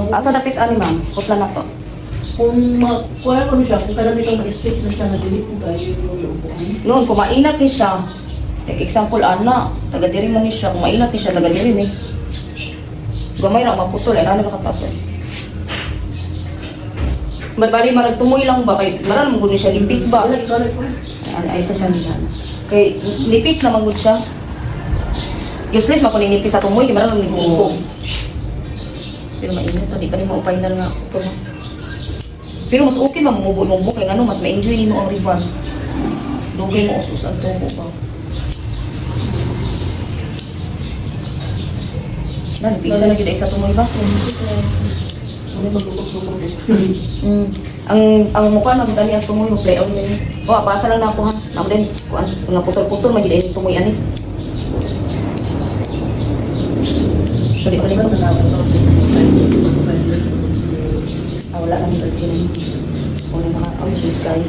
Asa dapit ani, ma'am? Putla na to. Kung makuha ko siya, kung kailan itong ma-stick na siya, na dili ko kayo yung upuan. Noon, kung mainat ni siya, like example, ana, taga diri man ni siya, kung mainat ni siya, taga diri ni. Gamay ra maputol, ay ano nakataas eh. Ba't bali, marag tumoy lang ba? Kay, marag mo siya, nipis ba? Wala, ikaw ko. Ay, ay, sa nila. Kay, nipis naman gud siya. Useless man kung nipis sa tumoy, kay marag mo. Pero mainit to, di pa ni mo final nga ito na. Pero mas okay man mumubo imong buhok kay ngano mas ma-enjoy nimo ang rebond. Dugay mo us-us ang tubo ba. Na, nipisa na gyud ay sa tumoy ba? Ano magdukot-dukot eh. Ang mukha na dali ang tumoy mo play on ni. Oh, pasa lang na ako ha. Na din kuan nga putol-putol man gyud ay tumoy ani. Sorry, Mas sorry. ba nalaman sa Ah, wala na yung original. Wala na ka. Oh, please kayo.